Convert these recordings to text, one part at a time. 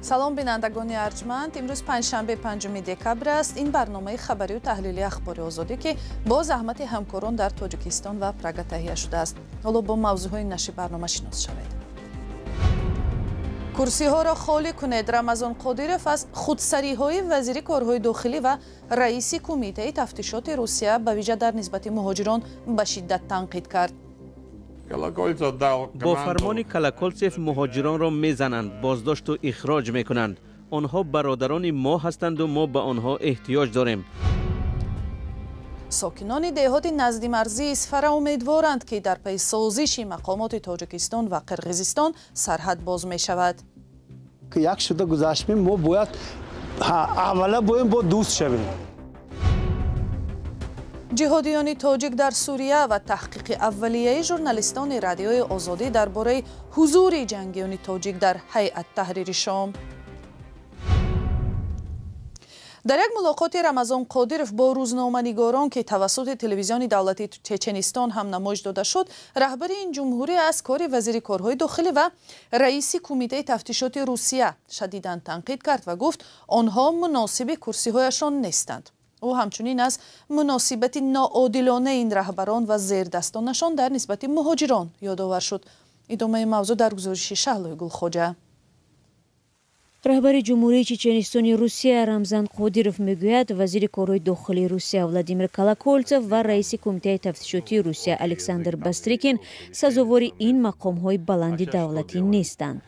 Салом, бинандагони арҷманд. Имрӯз панҷшанбе, 5 декабр аст. Ин барномаи хабарию таҳлили Ахбори Озодӣ, ки бо заҳмати ҳамкорон дар Тоҷикистон ва Прага таҳия шудааст. Ҳоло бо мавзӯъҳои нашри барнома шинос шавед. Курсиҳоро холӣ кунед. Рамазон Қодиров аз худсариҳои вазири корҳои дохилӣ ва раиси кумитаи тафтишоти Русия ба вижа дар нисбати муҳоҷирон ба шиддат танқид кард. Бо фармони Колоколцев муҳоҷиронро мезананд, боздошту ихроҷ мекунанд. Онҳо бародарони мо ҳастанду мо ба онҳо эҳтиёҷ дорем. Сокинони деҳоти наздимарзии Исфара умедворанд, ки дар пайи созиши мақомоти Тоҷикистон ва Қирғизистон сарҳад боз мешавад. Як шуда гузаштем, мо бояд аввала боем бо дӯст шавем. Ҷиҳодиёни тоҷик дар Сурия ва таҳқиқи аввалияи журналистони Радиои Озодӣ дар бораи ҳузури ҷангиёни тоҷик дар Ҳайат Таҳрири Шом. Дар як мулоқоти Рамазон Қодиров бо рӯзноманигорон, ки тавассути телевизиони давлатии Чеченистон ҳам намоиш дода шуд, раҳбари ин ҷумҳурӣ аз кори вазири корҳои дохилӣ ва раиси кумитаи тафтишоти Русия шадидан танқид кард ва гуфт, онҳо муносиби курсиҳояшон нестанд. Ӯ ҳамчунин аз муносибати ноодилонаи ин раҳбарон ва зердастонашон дар нисбати муҳоҷирон ёдовар шуд. Идомаи мавзӯъ дар гузориши Шаҳлои Гулхоҷа. Раҳбари Ҷумҳурии Чеченистони Русия Рамзан Қодиров мегӯяд, вазири корҳои дохилии Русия Владимир Колоколцев ва раиси кумитаи тафтишотии Русия Александр Бастрикин сазовори ин мақомҳои баланди давлатӣ нестанд.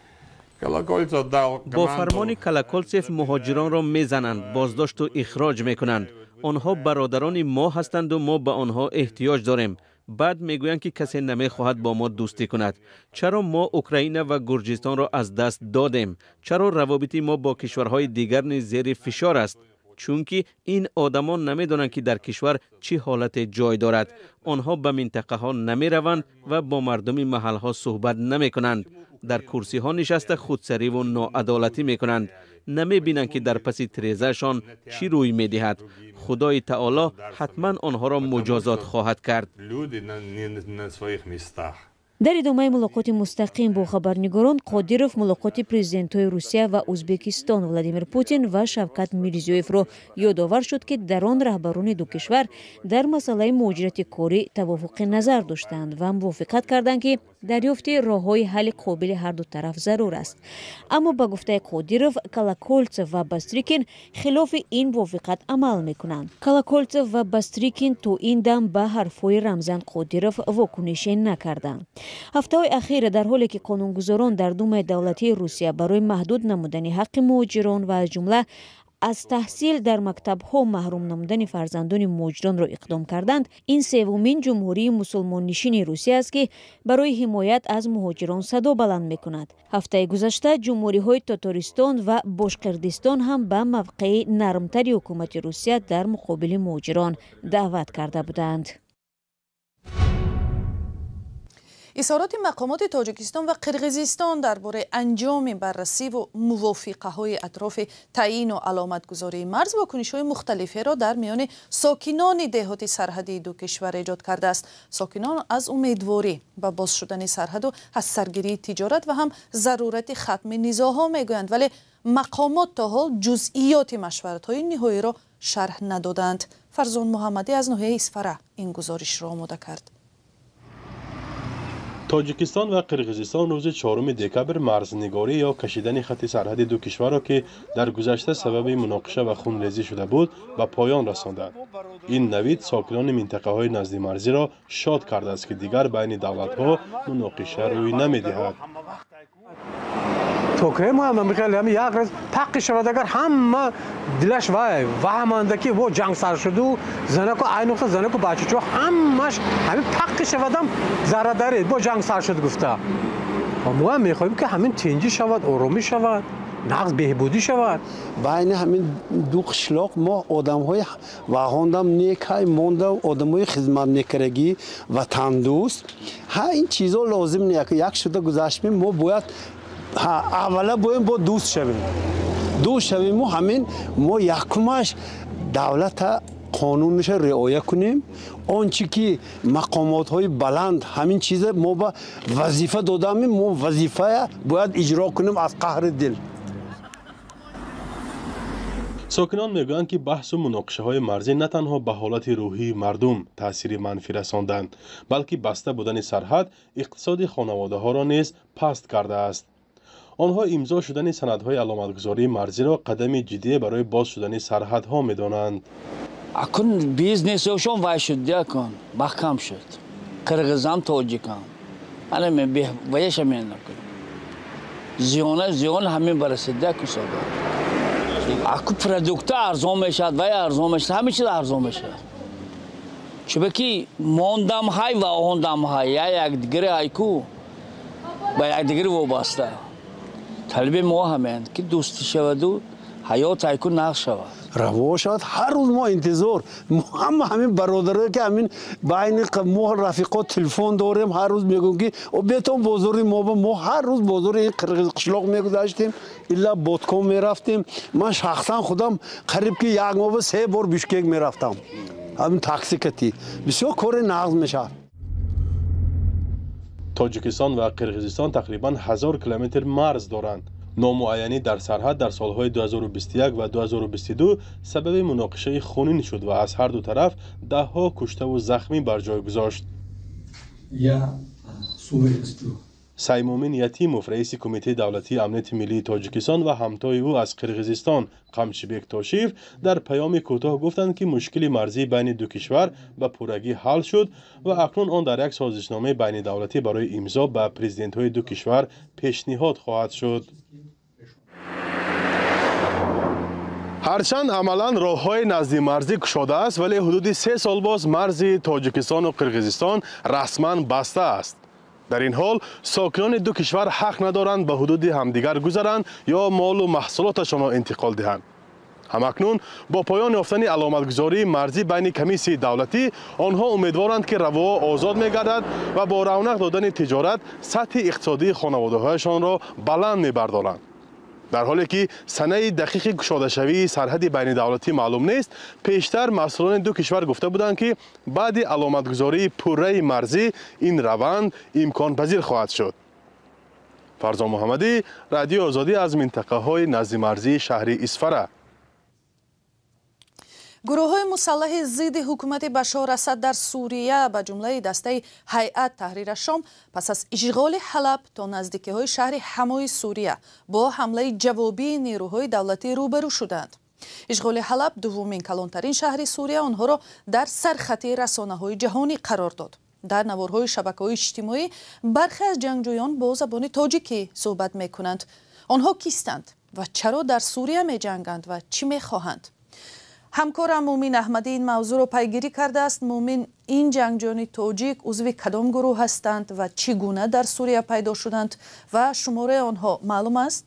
Бо фармони Колоколцев муҳоҷиронро мезананд, боздошту ихроҷ мекунанд. Онҳо бародарони мо ҳастанду мо ба онҳо эҳтиёҷ дорем. Баъд мегӯянд, ки касе намехоҳад бо мо дӯстӣ кунад. Чаро мо Украина ва Гурҷистонро аз даст додем? Чаро равобити мо бо кишварҳои дигар низ зери фишор аст? Чунки ин одамон намедонанд, ки дар кишвар чӣ ҳолате ҷой дорад. Онҳо ба минтақаҳо намераванд ва бо мардуми маҳалҳо суҳбат намекунанд. Дар курсиҳо нишаста худсариву ноадолатӣ мекунанд. Намебинанд, ки дар паси тирезаашон чӣ рӯй медиҳад. Худои таоло ҳатман онҳоро муҷозот хоҳад кард. Дар идомаи мулоқоти мустақим бо хабарнигорон, Қодиров мулоқоти президентҳои Русия ва Ӯзбекистон Владимир Путин ва Шавкат Мирзиёевро ёдовар шуд, ки дар он раҳбарони ду кишвар дар масъалаи муҳоҷирати корӣ тавофуқи назар доштанд ва мувофиқат карданд, ки дарёфти роҳҳои ҳалли қобили ҳарду тараф зарур аст. Аммо ба гуфтаи Қодиров, Колоколцев ва Бастрикин хилофи ин мувофиқат амал мекунанд. Колоколцев ва Бастрикин то ин дам ба ҳарфҳои Рамзан Қодиров вокунише накарданд. Ҳафтаҳои ахир, дар ҳоле ки қонунгузорон дар Думаи давлатии Русия барои маҳдуд намудани ҳаққи муҳоҷирон ва аз ҷумла аз таҳсил дар мактабҳо маҳрум намудани фарзандони муҳоҷиронро иқдом карданд, ин севумин ҷумҳурии мусулмоннишини Русия аст, ки барои ҳимоят аз муҳоҷирон садо баланд мекунад. Ҳафтаи гузашта ҷумҳуриҳои Тотористон ва Бошқирдистон ҳам ба мавқеи нармтари ҳукумати Русия дар муқобили муҳоҷирон даъват карда буданд. Изҳороти мақомоти Тоҷикистон ва Қирғизистон дар бораи анҷоми баррасиву мувофиқаҳои атрофи таъйину аломатгузории марз вокунишҳои мухталиферо дар миёни сокинони деҳоти сарҳадии ду кишвар эҷод кардааст. Сокинон аз умедворӣ ба боз шудани сарҳаду аз саргирии тиҷорат ва ҳам зарурати хатми низоъҳо мегӯянд, вале мақомот то ҳол ҷузъиёти машваратҳои ниҳоиро шарҳ надоданд. Фарзон Муҳаммадӣ аз ноҳияи Исфара ин гузоришро омода кард. Тоҷикистон ва Қирғизистон рӯзи 4 декабр марзнигорӣ ё кашидани хати сарҳади ду кишварро, ки дар гузашта сабаби муноқиша ва хунрезӣ шуда буд, ба поён расонданд. Ин навид сокинони минтақаҳои наздимарзиро шод кардааст, ки дигар байни давлатҳо муноқиша рӯй намедиҳад. Паққи шавад, агар ҳама дилаш вай ваҳманда, ки во ҷанг сар шуду занаку айнуқта занаку бачачо ҳамаш ҳамин паққи шавадам зарадаред бо ҷанг сар шуд гуфта. Мо ҳам мехоҳем, ки ҳамин тинҷӣ шавад, оромӣ шавад, нағз беҳбудӣ шавад. Байни ҳамин ду қишлоқ мо одамҳои ваҳондам некай монда, одамҳои хизмат мекардагӣ, ватандӯст. Ҳа, ин чизо лозим не. Як шуда гузаштем, мо бояд аввала боем бо дӯст шавем. Дӯст шавему ҳамин мо якумаш давлата қонунша риоя кунем. Он чи ки мақомотҳои баланд ҳамин чиза мо ба вазифа додамем, мо вазифая бояд иҷро кунем аз қаҳри дил. Сокинон мегӯянд, ки баҳсу муноқишаҳои марзӣ на танҳо ба ҳолати рӯҳии мардум таъсири манфӣ расонданд, балки баста будани сарҳад иқтисоди хонаводаҳоро низ паст кардааст. Онҳо имзо шудани санадҳои аломатгузории марзиро қадами ҷиддие барои боз шудани сарҳадҳо медонанд. Акун бизнесошон вай шуд, дякун маҳкам шуд. Қирғизам, тоҷикам ана ваяша менакун зиёна зиён ҳамин барасид, дякун соба. Аку продукта арзон мешавад, вай арзон мешавад, ҳама чиз арзон мешавад. Чунки мондам ҳай ва ондам ҳай, я якдигари ҳайку ба якдигари вобаста. Талаби мо ҳамин ки дӯстӣ шаваду ҳаёт ҳайку нағз шавад. Раво шавад. Ҳар рӯз мо интизор, мо ҳама ҳамин бародарое ки ҳамин байни мо рафиқо телефон дорем, ҳар рӯз мегӯем ки бетон бозори мо, мо ҳар рӯз бозори ин қирғиз қишлоқ мегузаштем, илла Боткон мерафтем. Ман шахсан худам қариб ки як моҳ 3 бор Бишкек мерафтам, ҳамин такси кати. Бисёр кори нағз мешавад. Тоҷикистон ва Қирғизистон тақрибан 1000 километр марз доранд. Номуайянӣ дар сарҳад дар солҳои 2021 ва 2022 сабаби муноқишаи хунин шуд ва аз ҳар ду тараф даҳҳо куштаву захмӣ бар ҷой гузошт. Саймумин Ятимов, раиси Кумитаи давлатии амнияти миллии Тоҷикистон, ва ҳамтои ӯ аз Қирғизистон Қамчибек Тошиев дар паёми кӯтоҳ гуфтанд, ки мушкили марзии байни ду кишвар ба пуррагӣ ҳал шуд ва акнун он дар як созишномаи байнидавлатӣ барои имзо ба президентҳои ду кишвар пешниҳод хоҳад шуд. Ҳарчанд амалан роҳҳои наздимарзӣ кушодааст, вале ҳудуди 3 сол боз марзи Тоҷикистону Қирғизистон расман баста аст. Дар ин ҳол сокинони ду кишвар ҳақ надоранд ба ҳудуди ҳамдигар гузаранд ё молу маҳсулоташонро интиқол диҳанд. Ҳамакнун бо поён ёфтани аломатгузории марзӣ байни комиссияи давлатӣ онҳо умедворанд, ки равоҳо озод мегардад ва бо равнақ додани тиҷорат сатҳи иқтисодии хонаводаҳояшонро баланд мебардоранд. Дар ҳоле ки санаи дақиқи кушодашавии сарҳади байнидавлатӣ маълум нест, пештар масъулони ду кишвар гуфта буданд, ки баъди аломатгузории пурраи марзӣ ин раванд имконпазир хоҳад шуд. Фарзон Муҳаммадӣ, Радиои Озодӣ, аз минтақаҳои наздимарзии шаҳри Исфара. Гурӯҳҳои мусаллаҳи зидди ҳукумати Башор Асад дар Сурия, ба ҷумлаи дастаи Ҳайат Таҳрир Шом, пас аз ишғоли Ҳалаб то наздикиҳои шаҳри Ҳамои Сурия бо ҳамлаи ҷавобии нерӯҳои давлатӣ рӯбарӯ шуданд. Ишғоли Ҳалаб, дуввумин калонтарин шаҳри Сурия, онҳоро дар сархати расонаҳои ҷаҳонӣ қарор дод. Дар наворҳои шабакаҳои иҷтимоӣ бархе аз ҷангҷӯён бо забони тоҷикӣ суҳбат мекунанд. Онҳо кистанд ва чаро дар Сурия меҷанганд ва чӣ мехоҳанд? Ҳамкорам Мумин Аҳмадӣ ин мавзӯъро пайгирӣ кардааст. Мумин, ин ҷангҷӯёни тоҷик узви кадом гурӯҳ ҳастанд ва чӣ гуна дар Сурия пайдо шуданд ва шумораи онҳо маълум аст?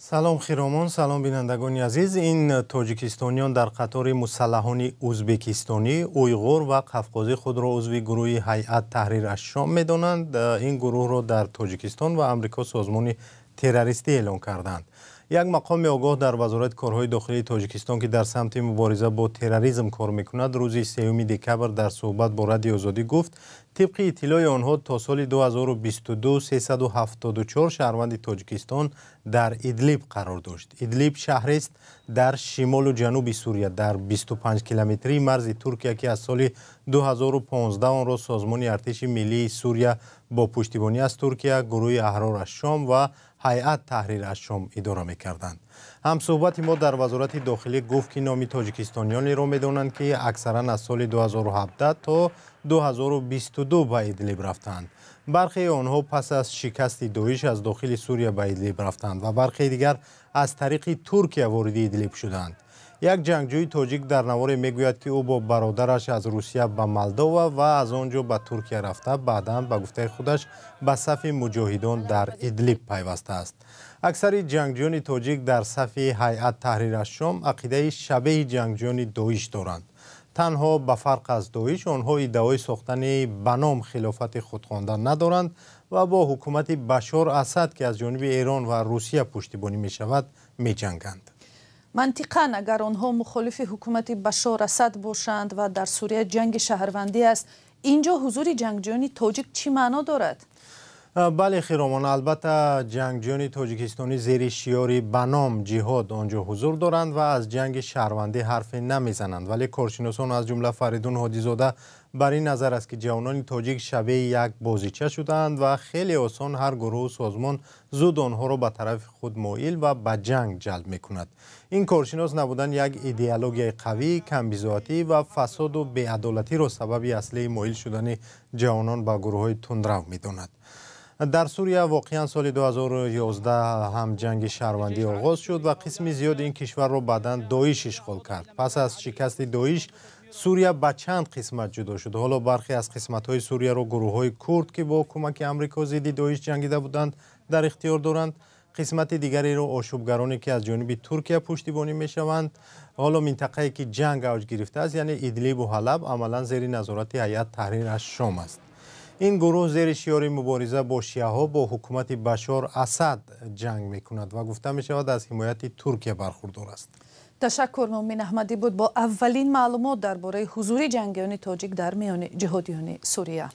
Салом Хиромон, салом бинандагони азиз. Ин тоҷикистониён дар қатори мусаллаҳони ӯзбекистонӣ, уйғур ва қафқозӣ худро узви гурӯҳи Ҳайат Таҳрир аш-Шом медонанд. Ин гурӯҳро дар Тоҷикистон ва Амрико созмони террористӣ эълон карданд. Як мақоми огоҳ дар Вазорати корҳои дохилии Тоҷикистон, ки дар самти мубориза бо терроризм кор мекунад, рӯзи 3 декабр дар суҳбат бо Радиои Озодӣ гуфт, тибқи иттилои онҳо то соли 2022 374 шаҳрванди Тоҷикистон дар Идлиб қарор дошт. Идлиб шаҳрест дар шимолу ҷануби Сурия, дар 25 километрии марзи Туркия, ки аз соли 2015 онро созмони артиши миллии Сурия бо пуштибонӣ аз Туркия, гурӯҳи Аҳрор аш-Шом ва Ҳайат Таҳрир аш-Шом идора мекарданд. Ҳамсуҳбати мо дар Вазорати дохилӣ гуфт, ки номи тоҷикистониёнеро медонанд, ки аксаран аз соли 2017 то 2022 ба Идлиб рафтанд. Бархеи онҳо пас аз шикасти Доиш аз дохили Сурия ба Идлиб рафтанд ва бархеи дигар аз тариқи Туркия вориди Идлиб шуданд. Як ҷангҷӯи тоҷик дар наворе мегӯяд, ки ӯ бо бародараш аз Русия ба Молдова ва аз он ҷо ба Туркия рафта, баъдан ба гуфтаи худаш ба сафи муҷоҳидон дар Идлиб пайвастааст. Аксари ҷангҷӯёни тоҷик дар сафи Ҳайат Таҳрир аш-Шом ақидаи шабеҳи ҷангҷӯёни Доиш доранд. Танҳо ба фарқ аз Доиш онҳо иддаои сохтани ба ном хилофати худхонда надоранд ва бо ҳукумати Башор Асад, ки аз ҷониби Эрон ва Русия пуштибонӣ мешавад, меҷанганд. Мантиқан агар онҳо мухолифи ҳукумати Башор Асад бошанд ва дар Сурия ҷанги шаҳрвандӣ аст, инҷо ҳузури ҷангҷӯёни тоҷик чӣ маъно дорад? Бале Хиромон, албатта ҷангҷӯёни тоҷикистонӣ зери шиёри ба ном ҷиҳод он ҷо ҳузур доранд ва аз ҷанги шаҳрвандӣ ҳарфе намезананд. Вале коршиносон аз ҷумла Фаридун Ҳодизода бар ин назар аст, ки ҷавонони тоҷик шабеҳи як бозича шудаанд ва хеле осон ҳар гурӯҳу созмон зуд онҳоро ба тарафи худ моил ва ба ҷанг ҷалб мекунад. Ин коршинос набудани як идеологияи қавӣ, камбизоатӣ ва фасоду беадолатиро сабаби аслии моил шудани ҷавонон ба гурӯҳҳои тундрав медонад. Дар Сурия воқеан соли 2011 ҳам ҷанги шаҳрвандӣ оғоз шуд ва қисми зиёди ин кишварро баъдан Доиш ишғол кард. Пас аз шикасти Доиш Сурия ба чанд қисмат ҷудо шуд. Ҳоло бархе аз қисматҳои Сурияро гурӯҳҳои курд, ки бо кӯмаки Амрико зидди Доиш ҷангида буданд, дар ихтиёр доранд. Қисмати дигареро ошӯбгароне, ки аз ҷониби Туркия пуштибонӣ мешаванд. Ҳоло минтақае, ки ҷанг авҷ гирифтааст, яъне Идлибу Ҳалаб, амалан зери назорати Ҳайат Таҳрир аш-Шом аст. Ин гурӯҳ зери шиёри мубориза бо шиаҳо бо ҳукумати Башор Асад ҷанг мекунад ва гуфта мешавад аз ҳимояти Туркия бархурдор аст. Ташаккур. Муъмин Аҳмадӣ буд бо аввалин маълумот дар бораи ҳузури ҷангиёни тоҷик дар миёни ҷиҳодиёни Сурия.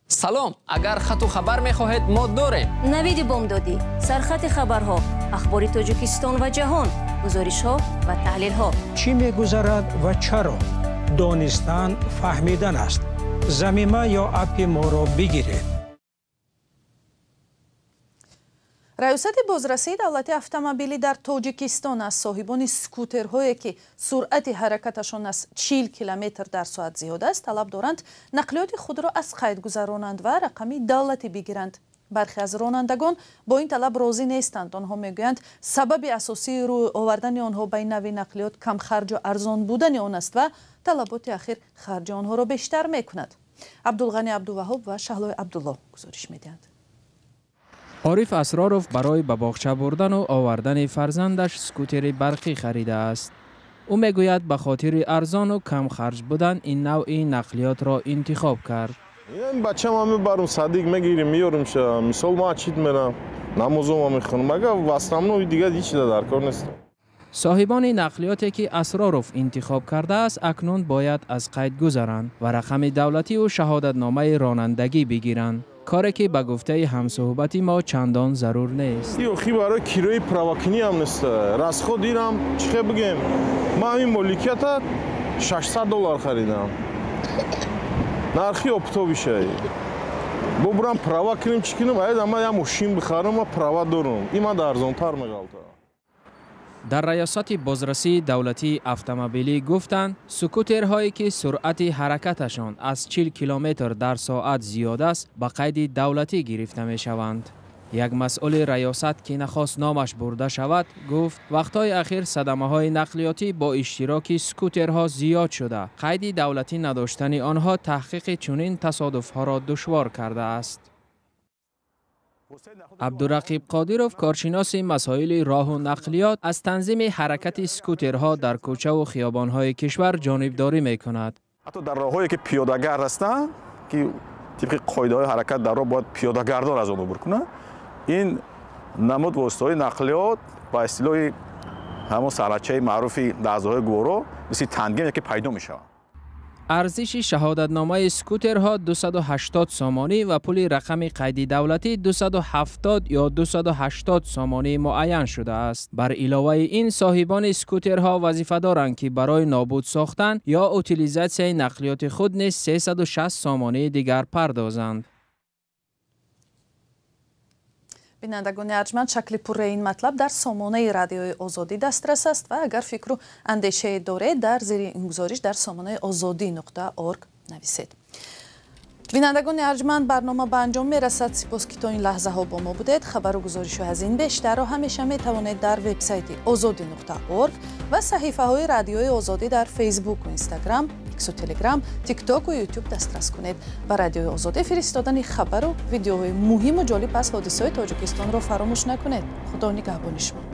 Салом, агар хату хабар мехоҳед, мо дорем. Навиди бомдодӣ, сархати хабарҳо, ахбори Тоҷикистон ва ҷаҳон, гузоришҳо ва таҳлилҳо. Чӣ мегузарад ва чаро? Донистан фаҳмидан аст. Замима ё апи моро бигиред. Раёсати бозрасии давлати автомобилӣ дар Тоҷикистон аз соҳибони скутерҳое, ки суръати ҳаракаташон аз 40 километр дар соат зиёд аст, талаб доранд нақлиёти худро аз қайд гузаронанд ва рақами давлатӣ бигиранд. Бархе аз ронандагон бо ин талаб розӣ нестанд. Онҳо мегӯянд, сабаби асосии рӯй овардани онҳо ба ин нави нақлиёт камхарҷу арзон будани он аст ва талаботи ахир харҷи онҳоро бештар мекунад. Абдулғани Абдуваҳоб ва Шаҳлои Абдулло гузориш медиҳанд. Ориф Асроров барои ба боғча бурдану овардани фарзандаш скутери барқӣ харидааст. Ӯ мегӯяд, ба хотири арзону камхарҷ будан ин навъи нақлиётро интихоб кард. Бачама мебарам, садик мегирим, меёримша. Мисол ман чит мерам, намозома мехонам. Агар в основном дигар ҳеч чиз дар кор нест. Соҳибони нақлиёте, ки Асроров интихоб кардааст, акнун бояд аз қайд гузаранд ва рақами давлативу шаҳодатномаи ронандагӣ бигиранд. Коре ки ба гуфтаи ҳамсуҳбати мо чандон зарур нест. Охи барои кирои правакунӣ ҳам нест. Расход ирам чӣ хел бигем? Ман ҳамин моликията $600 харидам. Нархи оптовишай. Бо бурам права кунем, чӣ кунем? Аяд ама я мошин бихарам, ма права дорам. Ин ман арзонтар меғалта. Дар раёсати бозрасии давлатии автомобилӣ гуфтанд, скутерҳое, ки суръати ҳаракаташон аз 40 километр дар соат зиёд аст, ба қайди давлатӣ гирифта мешаванд. Як масъули раёсат, ки нахост номаш бурда шавад, гуфт, вақтҳои ахир садамаҳои нақлиётӣ бо иштироки скутерҳо зиёд шуда, қайди давлатӣ надоштани онҳо таҳқиқи чунин тасодуфҳоро душвор кардааст. Абдурақиб Қодиров, коршиноси масоили роҳу нақлиёт, аз танзими ҳаракати скутерҳо дар кӯчаву хиёбонҳои кишвар ҷонибдорӣ мекунад. Ҳатто дар роҳҳое, ки пиёдагард ҳастанд, ки тибқи қоидаҳои ҳаракат дар роҳ бояд пиёдагардон аз он убур кунанд, ин намуд воситаҳои нақлиёт ба истилоҳи ҳамон сарачаи маъруфи лаҳзаҳои гуворо мисли тангем яке пайдо мешаванд. Арзиши шаҳодатномаи скутерҳо 280 сомонӣ ва пули рақами қайди давлатӣ 270 ё 280 сомонӣ муайян шудааст. Бар иловаи ин, соҳибони скутерҳо вазифа доранд, ки барои нобуд сохтан ё утилизатсияи нақлиёти худ низ 360 сомонии дигар пардозанд. Бинандагони арҷманд, шакли пурраи ин матлаб дар сомонаи Радиои Озодӣ дастрас аст ва агар фикру андешае доред, дар зери ин гузориш дар сомонаи озодӣ.орг нависед. Бинандагони арҷманд, барнома ба анҷом мерасад. Сипос, ки то ин лаҳзаҳо бо мо будед. Хабару гузоришҳои аз ин бештарро ҳамеша метавонед дар вебсайти озодӣ.орг ва саҳифаҳои Радиои Озодӣ дар Фейсбуку Инстаграм, Иксу Телеграм, Тиктоку Ютуб дастрас кунед. Ба Радиои Озодӣ фиристодани хабару видеоҳои муҳиму ҷолиб аз ҳодисаҳои Тоҷикистонро фаромӯш накунед. Худо нигаҳбони шумо.